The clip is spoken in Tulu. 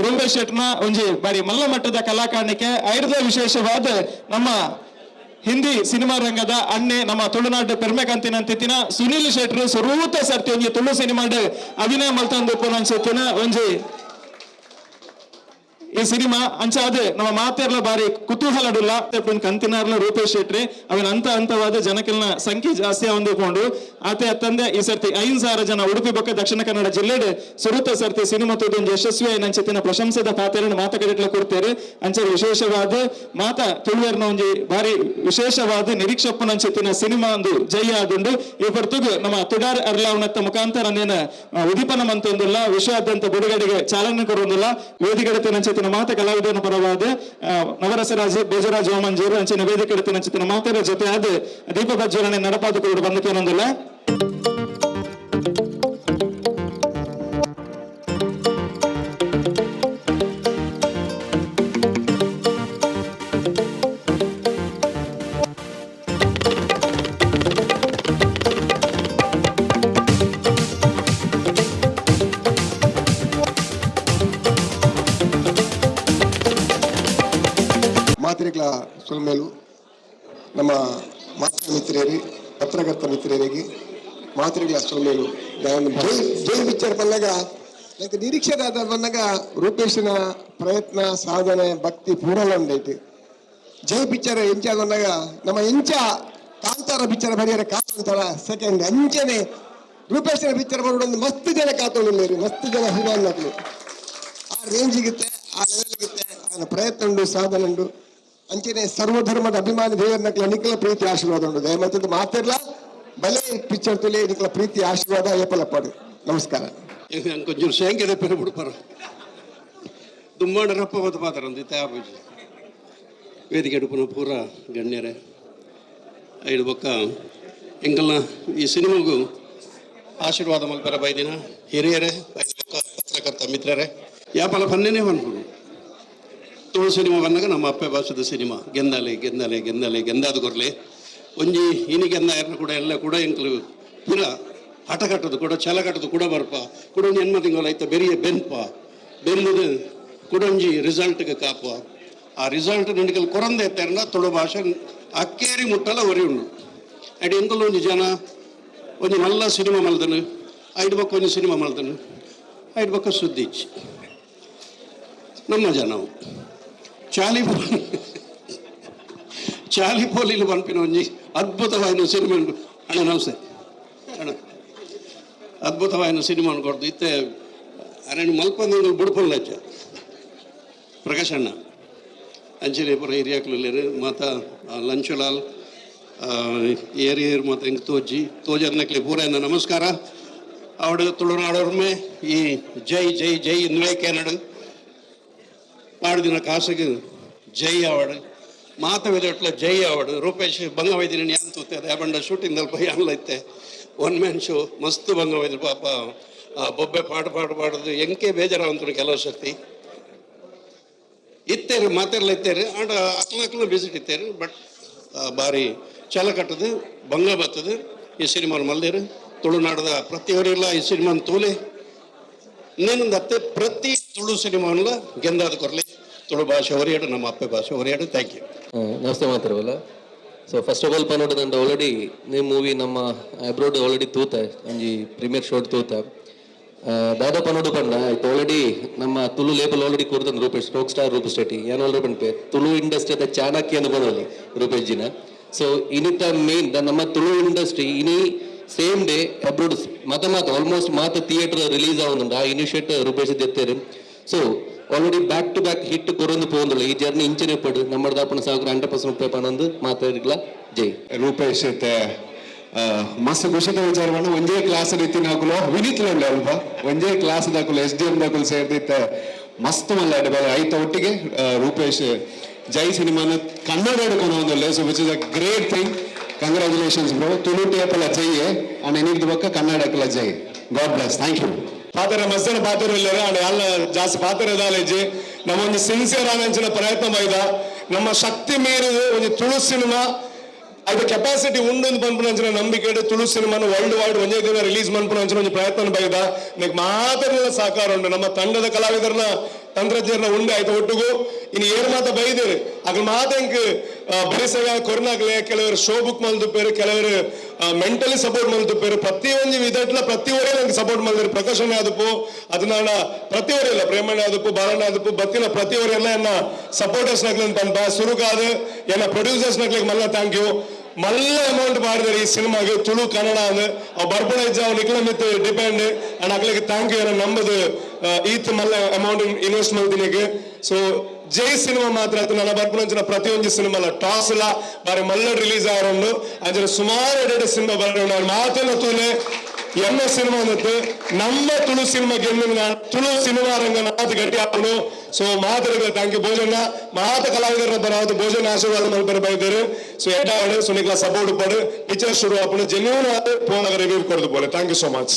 ರೂಪೇಶ್ ಶೆಟ್ನ ಒಂಜಿ ಬಾರಿ ಮಲ್ಲ ಮಟ್ಟದ ಕಲಾಕಾರಣಿಕೆ. ಐರ್ದ ವಿಶೇಷವಾದ ನಮ್ಮ ಹಿಂದಿ ಸಿನಿಮಾ ರಂಗದ ಅಣ್ಣೆ, ನಮ್ಮ ತುಳುನಾಡು ಪೆರ್ಮೆ ಕಂತಿನಂತಿತ್ತಿನ ಸುನೀಲ್ ಶೆಟ್ರು ಸುರೂತ ಸರ್ತಿ ಒಂಜಿ ತುಳು ಸಿನಿಮಾಡ್ ಅಭಿನಯ ಮಲ್ತೊಂದು ಅನ್ಸುತ್ತಿನ ಒಂಜಿ ಈ ಸಿನಿಮಾ. ಅಂಚಾದ ನಮ್ಮ ಮಾತೆರ್ಲ ಬಾರಿ ಕುತೂಹಲಡುಲ್ಲ. ಕಂತಿನಾರ್ಲ ರೂಪೇಶ್ ಶೆಟ್ರಿ ಅವನ ಹಂತ ಹಂತವಾದ ಜನಕಲ್ನ ಸಂಖ್ಯೆ ಜಾಸ್ತಿ ಹೊಂದಿಕೊಂಡು ಆತೆ ಅತ್ತಂದೆ ಈ ಸರ್ತಿ 5000 ಜನ ಉಡುಪಿ ಬೊಕ್ಕ ದಕ್ಷಿಣ ಕನ್ನಡ ಜಿಲ್ಲೆಡ್ ಸುರುತ ಸರ್ತಿ ಸಿನಿಮಾ ತೂದು ಯಶಸ್ವಿ ನಂಚಿತ್ತಿನ ಪ್ರಶಂಸೆದ ಪಾತೆರನ್ನು ಮಾತ ಕಡೆಟ್ಲ ಕೊಡ್ತೇವೆ. ಅಂಚ ವಿಶೇಷವಾದ ಮಾತ ತುಳುವೆರ್ನ ಒಂಜಿ ಬಾರಿ ವಿಶೇಷವಾದ ನಿರೀಕ್ಷಪ್ಪನಂಚಿತ್ತಿನ ಸಿನಿಮಾ ಒಂದು ಜೈ ಆದುಂಡು. ಈ ಹೊರತುಗು ನಮ್ಮ ತುಡಾರ್ ಅರ್ಲಾವಣತ್ತ ಮುಖಾಂತರ ನೇನ ಉದೀಪನ ಮಂತೊಂದುಲ್ಲ, ವಿಶ್ವಾದ್ಯಂತ ಬಿಡುಗಡೆಗೆ ಚಾಲನೆ ಕೊರೊಂದುಲ್ಲ. ವೇದಿಕೆಡತೆ ನಂಚಿತ್ತಿನ ಮಾತ ಕಲಾವಿದನ ಪರವಾದ ನವರಸರಾಜ್ ಬೇಜರಾಜ್ ಓಮಂಜೂರು ಅಂಚಿನ ವೇದಿಕೆಡತೆ ನಂಚಿತ್ತಿನ ಮಾತರ ಜೊತೆ ಆದ ದೀಪ ಪ್ರಜ್ವಲನೆ ನಡಪಾದ ಕೂಡ ಬಂದಕೇನೊಂದಿಲ್ಲ. ಮಾತ್ರೆಗಳ ಸೊಲ್ಮೇಲು ನಮ್ಮ ಮಾತ್ರ ಮಿತ್ರರಿ, ಪತ್ರಕರ್ತ ಮಿತ್ರರಿಗೆ ಮಾತ್ರೆಗಳ ಸೊಲ್ಮೇಲು. ಜೈ ಜೈ ಪಿಕ್ಚರ್ ಬಂದಾಗ ನಂಗೆ ನಿರೀಕ್ಷೆ ಬಂದಾಗ ರೂಪೇಶನ ಪ್ರಯತ್ನ, ಸಾಧನೆ, ಭಕ್ತಿ ಪೂರಲ ಉಂಡೈತಿ. ಜೈ ಪಿಕ್ಚರ್ ಎಂಚ ಬಂದಾಗ ನಮ್ಮ ಎಂಚ ಕಾಂತಾರ ಪಿಕ್ಚರ್ ಬರೆಯರೆ ಕಾಂತಾರ ಸೆಕೆಂಡ್ ಅಂಚನೆ ರೂಪೇಶನ ಪಿಕ್ಚರ್ ಬರೋದು ಮಸ್ತ್ ಜನ ಕಾತೊಂಡಿಲ್ಲೇರಿ, ಮಸ್ತ್ ಜನ ಅಭಿಮಾನಿಗಳು. ಆ ರೇಂಜಿಗಿತ್ತೆ, ಆ ಲೆವೆಲ್ಗಿತ್ತೆ ಅವನ ಪ್ರಯತ್ನ ಉಂಡು, ಸಾಧನೆ ಉಂಡು. ಅಂಚನೆ ಸರ್ವಧರ್ಮದ ಅಭಿಮಾನಿ ದೇವರನಕ್ಲ ನಿಖಲ ಪ್ರೀತಿ ಆಶೀರ್ವಾದ ಉಂಡು. ದಯಮಂತದ್ದು ಮಾತಿರ್ಲ ಬಲೆ ಪಿಕ್ಚರ್ ತುಲೆ ನಿಖಲ ಪ್ರೀತಿ ಆಶೀರ್ವಾದ ಏಪಲಪ್ಪಾಡು. ನಮಸ್ಕಾರ. కొంచెం ಶೇಂಕೆದ ಪೆರು ಬಿಡ್ಪಾರ ದುಮ್ಮಾಡ ರಪ್ಪ ಬತ್ತು ಪಾತ್ರ ಒಂದು ಆಪುಜಿ. ವೇದಿಕೆ ಎಡುಪುನ ಪೂರ ಗಣ್ಯರೇ, ಐದು ಬೊಕ್ಕ ಎಂಕಲ್ನ ಈ ಸಿನಿಮಾಗೂ ಆಶೀರ್ವಾದ ಮಲ್ಪರ ಬೈದಿನ ಹಿರಿಯರೇ, ಐದು ಬೊಕ್ಕ ಪತ್ರಕರ್ತ ಮಿತ್ರರೇ, ಯಾಪಲ ಪನ್ನೇನೆ ಪನ್ಪುನು. ತುಳು ಸಿನಿಮಾ ಬಂದಾಗ ನಮ್ಮ ಅಪ್ಪೆ ಭಾಷೆದ ಸಿನಿಮಾ ಗೆಂದಾಲೆ ಗೆಂದಾಲೆ ಗೆಂದಾಲೆ ಗೆಂದಾದ ಕೊರ್ಲೆ ಒಂಜಿ ಇನಿ ಗೆಂದ ಎರ್ನ ಕೂಡ ಎಲ್ಲ ಕೂಡ ಎಂಕ್ಲು ಪುರ ಹಠ ಕಟ್ಟದು ಕೂಡ ಛಲ ಕಟ್ಟದು ಕೂಡ ಬರ್ಪ ಕೂಡ ಒಂಜಿ ಎನ್ಮ ತಿಂಗಳು ಐತ ಬೆರಿಯ ಬೆನ್ಪ ಬೆನ್ನುದು ಕುಡೊಂಜಿ ರಿಸಲ್ಟ್ಗೆ ಕಾಪ. ಆ ರಿಸಲ್ಟ್ ನಿಂಡಿಕಲ್ ಕೊರಂದೆ ಎತ್ತೆರ್ನ ತುಳು ಭಾಷೆ ಅಕ್ಕೇರಿ ಮುಟ್ಟಲ ಒರಿ ಉಂಡು. ಅಡಿ ಎಂಕಲ್ ಒಂಜಿ ಜನ ಒಂಜಿ ಮಲ್ಲ ಸಿನಿಮಾ ಮಲ್ದನು, ಐದು ಬೊಕ್ಕ ಒಂಜಿ ಸಿನಿಮಾ ಮಲ್ದನು, ಐದು ಬೊಕ್ಕ ಸುದ್ದಿ ಇಚ್ಚಿ. ನಮ್ಮ ಜನವು ಚಾಲಿ ಚಾಲಿ ಪೋಲಿಲು ಪನ್ಪಿನ ಒಂಜಿ ಅದ್ಭುತವಾಯಿನ ಸಿನಿಮಾ. ಅಣ್ಣ ನಮಸ್ತೆ ಅಣ್ಣ. ಅದ್ಭುತವಾಯಿನ ಸಿನಿಮಾ ಕೊಡ್ದು ಇತ್ತೆ ಅರೆನ್ ಮಲ್ಪಂದು ಬುಡ್ಪೊಲ್ಲಚ್ಚ ಪ್ರಕಾಶ್ ಅಣ್ಣ ಅಂಚನೆ ಪುರ ಹಿರಿಯಾಕ್ಲು ಮಾತ ಲಂಚುಲಾಲ್ ಏರ್ ಏರ್ ಮಾತ ಎಂಕ್ ತೋಜಿ ತೋಜರ್ನಕ್ಲೆ ಪೂರ ನಮಸ್ಕಾರ. ಅವಡು ತುಳುನಾಡೋರ್ಮೆ ಈ ಜೈ ಜೈ ಜೈ ಇಂದುವೇ ಕೆನಡು ಪಾಡ್ದಿನ ಕಾಸಿಗೆ ಜೈ ಆವಡ್, ಮಾತ ವಿಧಟ್ಲ ಜೈ ಆವಡ್. ರೂಪೇಶ್ ಬಂಗ ವೈದ್ಯನ ಯಾನ್ ತೂತೆ ಅದೇ ಶೂಟಿಂಗ್ ಅಲ್ಪ ಯಾನ್ಲ ಇತ್ತೆ. ಒನ್ ಮ್ಯಾನ್ ಶೋ ಮಸ್ತ್ ಬಂಗ ವೈದ್ಯರು ಪಾಪ. ಆ ಬೊಬ್ಬೆ ಪಾಡು ಪಾಡು ಪಾಡೋದು ಎಂಕೆ ಬೇಜಾರಾವಂತು. ಕೆಲವು ಸರ್ತಿ ಇತ್ತೇರು ಮಾತೆರ್ಲ ಇತ್ತೇರು ಆಂಡ ಅಕ್ಲ ಅಕ್ಲ ಬಿಸಿಟ್ ಇತ್ತೇರು. ಬಟ್ ಬಾರಿ ಛಲ ಕಟ್ಟದು ಬಂಗ ಬರ್ತದೆ ಈ ಸಿನಿಮಾ ಮಲ್ದೇರು. ತುಳುನಾಡದ ಪ್ರತಿಯೊರಿಲ್ಲ ಈ ಸಿನಿಮಾನ ತೋಲೆ ಇನ್ನೇನೊಂದು ಅತ್ತೆ ಪ್ರತಿ ತುಳು ಸಿನಿಮಾವನ್ನೆಲ್ಲ ಗೆಂದಾದ ಕೊರಲಿ. ತುಳು ಭಾಷೆ ಹೊರೆಯಾಡು, ನಮ್ಮ ಅಪ್ಪೆ ಭಾಷೆ ಹೊರೆಯಾಡು. Thank you. ನಮಸ್ತೆ ಮಾತಾಡವಲ್ಲ. ಸೊ ಫಸ್ಟ್ ಆಫ್ ಆಲ್ ಪನೋಡದಂಡ ಆಲ್ರೆಡಿ ನೀವು ಮೂವಿ ನಮ್ಮ ಅಬ್ರೋಡ್ ಆಲ್ರೆಡಿ ತೂತ ಒಂಜಿ ಪ್ರೀಮಿಯರ್ ಶೋಟ್ ತೂತ. ದಾದಾ ಪನೋಡು ಪಂಡ ಆಯ್ತು. ಆಲ್ರೆಡಿ ನಮ್ಮ ತುಳು ಲೇಬಲ್ ಆಲ್ರೆಡಿ ಕೊರ್ತಂದು ರೂಪೇಶ್ ರಾಕ್ ಸ್ಟಾರ್ ರೂಪೇಶ್ ಶೆಟ್ಟಿ ಏನ್ ಆಲ್ರೆಡಿ ಪನ್ಪೆ ತುಳು ಇಂಡಸ್ಟ್ರಿ ಅದ ಚಾಣಕ್ಯ ಅಂತ ಪನೋಲಿ ರೂಪೇಶ್ ಜಿನ. ಸೊ ಇನಿತ ಮೇನ್ ನಮ್ಮ ತುಳು ಇಂಡಸ್ಟ್ರಿ ಇನಿ ಸೇಮ್ ಡೇ ಅಬ್ರೋಡ್ ಮತ ಮಾತ ಆಲ್ಮೋಸ್ಟ್ ಮಾತ ಥಿಯೇಟರ್ ರಿಲೀಸ್ ಆವೊಂದುಂಡು. ಆ ಇನಿಷಿಯೇಟ್ ರೂಪೇಶ್ ದೆತ್ತೇರು. So already back to back hit ಕೊರೊಂದು ಪೋವೊಂದುಲ್ಲ. ಈ ಜರ್ನಿ ಇಂಚನೆ ಪಡು ನಮ್ಮ ದಾಪಣ ಸಾವಿರ 100% ರೂಪಾಯಿ ಪನೊಂದು ಮಾತಾಡಿಗ್ಲ ಜೈ. ರೂಪೇಶ್ ಇತ್ತೆ ಮಸ್ತ್ ಖುಷಿದ ವಿಚಾರ ಪಂಡ ಒಂಜೇ ಕ್ಲಾಸ್ ಇತ್ತಿನಕುಲು ವಿನೀತ್ ಉಂಡೆ ಅಲ್ಪ ಒಂಜೇ ಕ್ಲಾಸ್ ದಾಕುಲು ಎಸ್ ಡಿ ಎಂ ದಾಕುಲು ಸೇರ್ದಿತ್ತೆ. ಮಸ್ತ್ ಮಲ್ಲ ಬೇರೆ ಐತ ಒಟ್ಟಿಗೆ ರೂಪೇಶ್ ಜೈ ಸಿನಿಮಾನ Kannada ಕೊನೊಂದುಲ್ಲೆ. So which is a great thing. Congratulations bro. Tulu ಟೇಪಲ Jai and ಎನಿರ್ದು ಬೊಕ್ಕ ಕನ್ನಡಕ್ಲ ಜೈ. God bless. Thank you. ಪಾತೆರ ಮಸ್ತ್ ಪಾತೆರ ಇಲ್ಲ ಅಂಡ್ ಅಲ್ಲ ಜಾಸ್ತಿ ಪಾತೆರ ದಾಲೇಜಿ. ನಮ್ಮ ಒಂದು ಸಿನ್ಸಿಯರ್ ಆನಂಚಿನ ಪ್ರಯತ್ನ ಮೈದ ನಮ್ಮ ಶಕ್ತಿ ಮೀರಿದ ಒಂಜಿ ತುಳು ಸಿನಿಮಾ ಅದು ಕೆಪಾಸಿಟಿ ಉಂಡು ಪನ್ಪುನಂಚಿನ ನಂಬಿಕೆ. ತುಳು ಸಿನಿಮಾನ ವರ್ಲ್ಡ್ ವೈಡ್ ಒಂಜೇ ದಿನ ರಿಲೀಸ್ ಮನ್ಪುನಂಚಿನ ಒಂಜಿ ಪ್ರಯತ್ನ ಬೈದ. ನಿಕ್ ಮಾತೆರ್ಲ ಸಹಕಾರ ಉಂಡು. ನಮ್ಮ ತಂಡದ ಕಲಾವಿದರನ್ನ ತಂತ್ರಜ್ಞರ ಉಂಡೆ ಆಯ್ತು ಒಟ್ಟುಗು. ಇನ್ನು ಏರ್ ಮಾತ ಬೈದೇರು ಅಗ್ಲ ಮಾತ ಎಂಕ್ ಬರಿಸಗ ಕೊರ್ನಾಗ್ಲೆ ಕೆಲವರು ಶೋ ಬುಕ್ ಮಲ್ದುಪ್ಪೇರು, ಕೆಲವರು ಮೆಂಟಲಿ ಸಪೋರ್ಟ್ ಮಲ್ದುಪ್ಪೇರು. ಪ್ರತಿಯೊಂದು ವಿಧಟ್ಲ ಪ್ರತಿ ಒರೇ ನಂಗೆ ಸಪೋರ್ಟ್ ಮಲ್ದಿರು. ಪ್ರಕಾಶನ ಆದಪ್ಪು ಅದನ್ನ ಪ್ರತಿ ಒರೆಲ್ಲ ಪ್ರೇಮಣ್ಣ ಆದಪ್ಪು, ಬಾಲಣ್ಣ ಆದಪ್ಪು, ಬತ್ತಿನ ಪ್ರತಿ ಒರೆಲ್ಲ ಎನ್ನ ಸಪೋರ್ಟರ್ಸ್ ನಕ್ಲೆ ಪನ್ಪ. ಸುರುಕಾದ ಎನ್ನ ಪ್ರೊಡ್ಯೂಸರ್ಸ್ ನಕ್ಲಿಗೆ ಮಲ್ಲ thank you. ಮಲ್ಲ ಅಮೌಂಟ್ ಮಾಡಿದಾರೆ ಈ ಸಿನಿಮಾಗೆ ತುಳು ಕನ್ನಡ ಅಂದ್ರೆ ಅವ್ ಬರ್ಪಣ ಇಜ್ಜ ಅವ್ ನಿಕ್ಲ ಮಿತ್ ಡಿಪೆಂಡ್. ಅಂಡ್ ಅಕ್ಲಿಗೆ thank you. ನಂಬುದು ಈತ್ ಮಲ್ಲ ಅಮೌಂಟ್ ಇನ್ವೆಸ್ಟ್ ಮಲ್ದಿನಿಗೆ. ಸೊ ಜೈ ಸಿನಿಮಾ ಮಾತ್ರ ಆಯ್ತು, ನನ್ನ ಬರ್ಪುನಂಚಿನ ಪ್ರತಿಯೊಂದು ಸಿನಿಮಾ ಟಾಸ್ ಲ ಬಾರಿ ಮಲ್ಲ ರಿಲೀಸ್ ಆರೋಂಡು. ಅಂಚನೆ ಸುಮಾರು ಎಡೆ ಸಿನಿಮಾ ಬರ್ಕೊಂಡು ಮಾತೆಲ್ಲ ತೂಲೆ. ಎನ್ನ ಸಿನಿಮಾ ಅಂದತ್ತು ನಮ್ಮ ತುಳು ಸಿನಿಮಾ ಗೆಲ್ಲಿನ ತುಳು ಸಿನಿಮಾ ರಂಗ ನಾತ್ ಗಟ್ಟಿ ಆಪುಂಡು. ಸೊ ಮಾತರಿಗೆ thank you. ಭೋಜನ ಮಾತ ಕಲಾವಿದರ ಬರಾವತ್ತು ಭೋಜನ ಆಶೀರ್ವಾದ ಮಲ್ಪರೆ ಬೈದರು. ಸೊ ಎಡ್ಡಾವಡು. ಸೊ ನಿಕ್ಲ ಸಪೋರ್ಟ್ ಪಡು. ಪಿಕ್ಚರ್ ಶುರು ಆಪುಂಡು. ಜೆನ್ಯೂನ್ ಆದ್ ಪೋನಗ ರಿವ್ಯೂ ಕೊರ್ದು ಪೋಲೆ. Thank you so much.